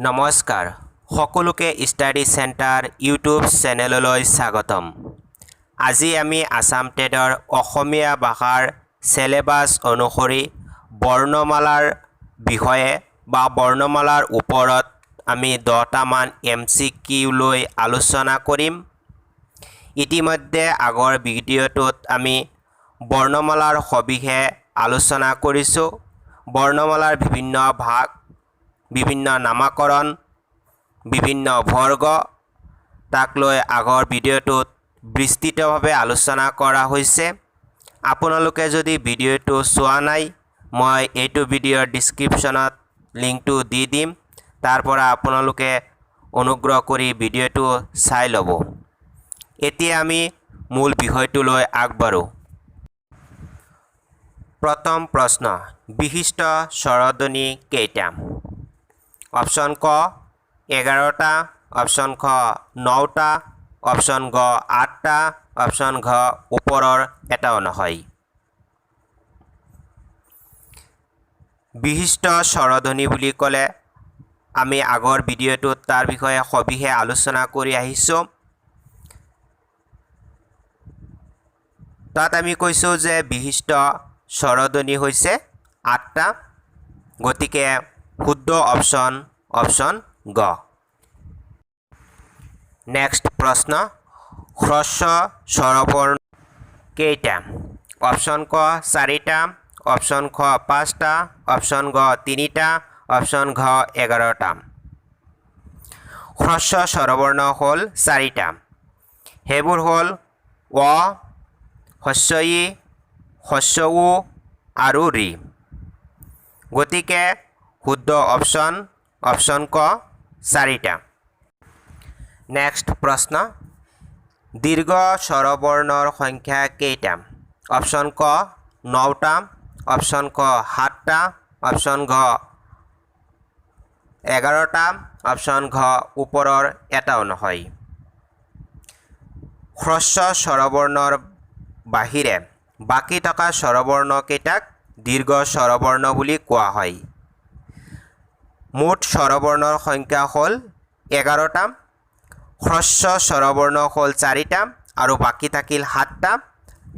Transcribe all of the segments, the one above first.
নমস্কাৰ, সকলোকে study centre YouTube চেনেললৈ স্বাগতম। আজি আমি আছাম টেটৰ অসমীয়া ভাষাৰ চেলেবাছ অনুসৰি বৰ্ণমালাৰ বিষয়ে বা বৰ্ণমালাৰ ওপৰত আমি 10টামান এমচিকিউ লৈ আলোচনা কৰিম। ইতিমধ্যে আগৰ ভিডিঅ'টোত আমি বৰ্ণমালাৰ সবিশেষ আলোচনা কৰিছোঁ। বৰ্ণমালাৰ বিভিন্ন ভাগ, বিভিন্ন নামাকৰণ, বিভিন্ন বৰ্গ, তাক লৈ আগৰ ভিডিঅ'টোত বিস্তৃতভাৱে আলোচনা কৰা হৈছে। আপোনালোকে যদি ভিডিঅ'টো চোৱা নাই, মই এইটো ভিডিঅ'ৰ ডিছক্ৰিপশ্যনত লিংকটো দি দিম। তাৰ পৰা আপোনালোকে অনুগ্ৰহ কৰি ভিডিঅ'টো চাই ল'ব। এতিয়া আমি মূল বিষয়টোলৈ আগবাঢ়োঁ। প্ৰথম প্ৰশ্ন, বিশিষ্ট স্বৰধ্বনি কেইটা? অপশ্যন ক 11টা, অপশ্যন খ নটা, অপশ্যন গ আঠটা, অপশ্যন ঘ ওপৰৰ এটাও নহয়। বিশিষ্ট স্বৰধ্বনি বুলি ক'লে আমি আগৰ ভিডিঅ'টোত তাৰ বিষয়ে সবিশেষ আলোচনা কৰি আহিছোঁ। তাত আমি কৈছোঁ যে বিশিষ্ট স্বৰধ্বনি হৈছে আঠটা। গতিকে শুদ্ধ অপশ্যন অপশ্যন গ। নেক্সট প্ৰশ্ন, হ্ৰস্ব স্বৰবৰ্ণ কেইটা? অপশ্যন ক চাৰিটা, অপশ্যন খ পাঁচটা, অপশ্যন গ তিনিটা, অপশ্যন ঘ 11টা। হ্ৰস্ব স্বৰবৰ্ণ হ'ল চাৰিটা। সেইবোৰ হ'ল অ, হ্ৰস্ব ই, হ্ৰস্ব উ আৰু ঋ। গতিকে শুদ্ধ অপশ্যন অপশ্যন ক চাৰিটা। নেক্সট প্ৰশ্ন, দীৰ্ঘ স্বৰবৰ্ণৰ সংখ্যা কেইটা? অপশ্যন ক নটা, অপশ্যন খ সাতটা, অপশ্যন গ 11টা, অপশ্যন ঘ ওপৰৰ এটাও নহয়। হ্ৰস্ব স্বৰবৰ্ণৰ বাহিৰে বাকী থকা স্বৰবৰ্ণকেইটাক দীৰ্ঘ স্বৰবৰ্ণ বুলি কোৱা হয়। মুঠ স্বৰবৰ্ণৰ সংখ্যা হ'ল 11টা। হ্ৰস্ব স্বৰবৰ্ণ হ'ল চাৰিটা আৰু বাকী থাকিল সাতটা।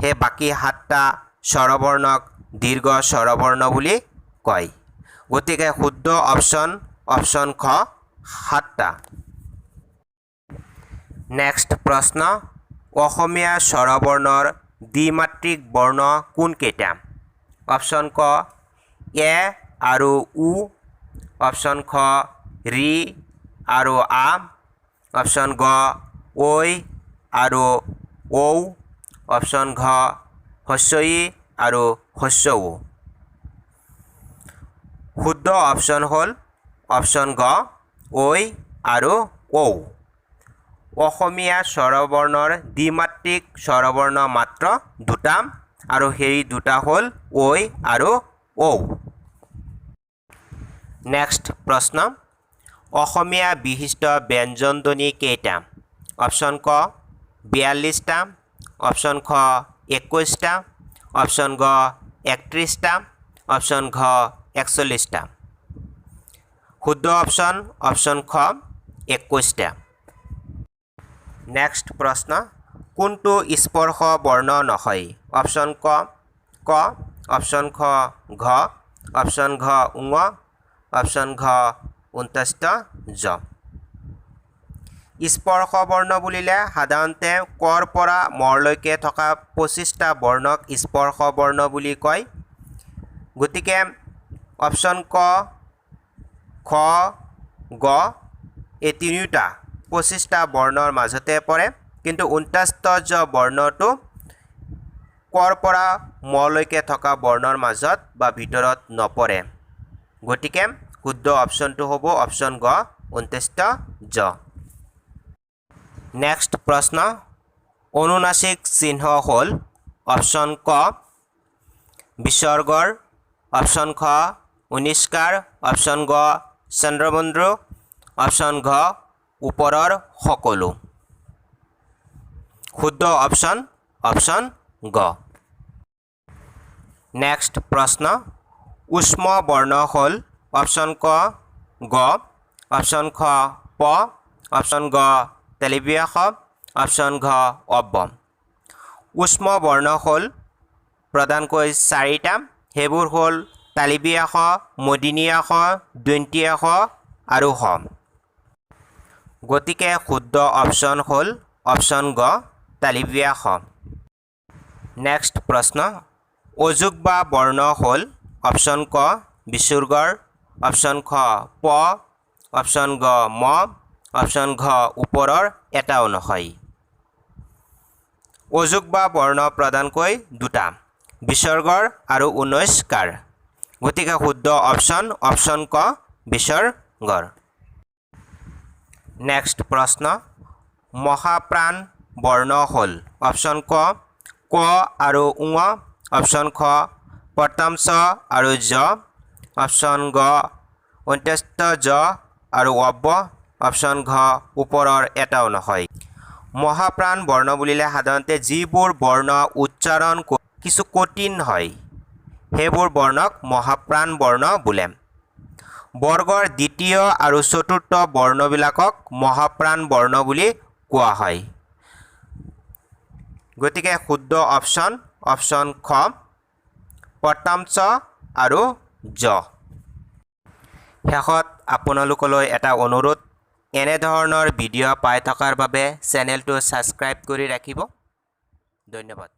সেই বাকী সাতটা স্বৰবৰ্ণক দীৰ্ঘ স্বৰবৰ্ণ বুলি কয়। গতিকে শুদ্ধ অপশ্যন অপশ্যন খ সাতটা। নেক্সট প্ৰশ্ন, অসমীয়া স্বৰবৰ্ণৰ দ্বিমাত্ৰিক বৰ্ণ কোনকেইটা? অপশ্যন ক এ আৰু উ, অপশ্যন খ ঋ আৰু আ, অপশ্যন গ ঐ আৰু ঔ, অপশ্যন ঘ হ্ৰস্ব ই আৰু হ্ৰস্ব উ। শুদ্ধ অপশ্যন হ'ল অপশ্যন গ ঐ আৰু ঔ। অসমীয়া স্বৰবৰ্ণৰ দ্বিমাত্ৰিক স্বৰবৰ্ণ মাত্ৰ দুটা আৰু সেই দুটা হ'ল ঐ আৰু ঔ। নেক্সট প্ৰশ্ন, অসমীয়া বিশিষ্ট ব্যঞ্জনধ্বনি কেইটা? অপশ্যন ক 42টা, অপশ্যন খ 21টা, অপশ্যন গ 31টা, অপশ্যন ঘ 41টা। শুদ্ধ অপশ্যন অপশ্যন খ 21টা। নেক্সট প্ৰশ্ন, কোনটো স্পৰ্শ বৰ্ণ নহয়? অপশ্যন ক ক, অপশ্যন খ ঘ, অপশ্যন ঘ ঙ, অপশ্যন ঘ অন্ত্যেষ্টি জ। স্পৰ্শ বৰ্ণ বুলিলে সাধাৰণতে কৰ পৰা মৰলৈকে থকা 25টা বৰ্ণক স্পৰ্শ বৰ্ণ বুলি কয়। গতিকে অপশ্যন ক, খ, গ এই তিনিওটা 25টা বৰ্ণৰ মাজতে পৰে। কিন্তু অন্ত্যেষ্টি জ বৰ্ণটো কৰ পৰা মলৈকে থকা বৰ্ণৰ মাজত বা ভিতৰত নপৰে। গতিকে শুদ্ধ অপশ্যনটো হ'ব অপশ্যন গ অন্ত্যেষ্টি জ। নেক্সট প্ৰশ্ন, অনুনাসিক চিহ্ন হ'ল? অপশ্যন ক বিসৰ্গৰ, অপশ্যন খ ঊনিষ্কাৰ, অপশ্যন গ চন্দ্ৰবিন্দু, অপশ্যন ঘ ওপৰৰ সকলো। শুদ্ধ অপশ্যন অপশ্যন গ। নেক্সট প্ৰশ্ন, ঊষ্ম বৰ্ণ হ'ল? অপশ্যন ক গ, অপশ্যন খ প, অপশ্যন গ তেলেবিয়া স, অপশ্যন ঘ অব্য। উষ্ম বৰ্ণ হ'ল প্ৰধানকৈ চাৰিটা। সেইবোৰ হ'ল তালিবিয়া স, মদিনীয়া স, দন্তীয়া স আৰু স। গতিকে শুদ্ধ অপশ্যন হ'ল অপশ্যন গ তালিবিয়া স। নেক্সট প্ৰশ্ন, অযুগ্মা বৰ্ণ হ'ল? অপশ্যন ক বিসৰ্গৰ, অপশ্যন খ প, অপশ্যন গ ম, অপশ্যন ঘ ওপৰৰ এটাও নহয়। অযুগ্মা বৰ্ণ প্ৰধানকৈ দুটা, বিসৰ্গৰ আৰু 19 কাৰ। গতিকে শুদ্ধ অপশ্যন অপশ্যন ক বিসৰ্গৰ। নেক্সট প্ৰশ্ন, মহাপ্ৰাণ বৰ্ণ হ'ল? অপশ্যন ক ক আৰু ঙ, অপশ্যন খ প্ৰথম চ আৰু জ, অপশ্যন গ অন্ত্যেষ্টি জ আৰু অব্য, অপশ্যন ঘ ওপৰৰ এটাও নহয়। মহাপ্ৰাণ বৰ্ণ বুলিলে সাধাৰণতে যিবোৰ বৰ্ণ উচ্চাৰণ কিছু কঠিন হয়, সেইবোৰ বৰ্ণক মহাপ্ৰাণ বৰ্ণ বোলে। বৰ্গৰ দ্বিতীয় আৰু চতুৰ্থ বৰ্ণবিলাকক মহাপ্ৰাণ বৰ্ণ বুলি কোৱা হয়। গতিকে শুদ্ধ অপশ্যন অপশ্যন খ প্ৰথম চ আৰু জ। শেষত আপোনালোকলৈ এটা অনুৰোধ, এনেধৰণৰ ভিডিঅ' পাই থকাৰ বাবে চেনেলটো ছাবস্ক্ৰাইব কৰি ৰাখিব। ধন্যবাদ।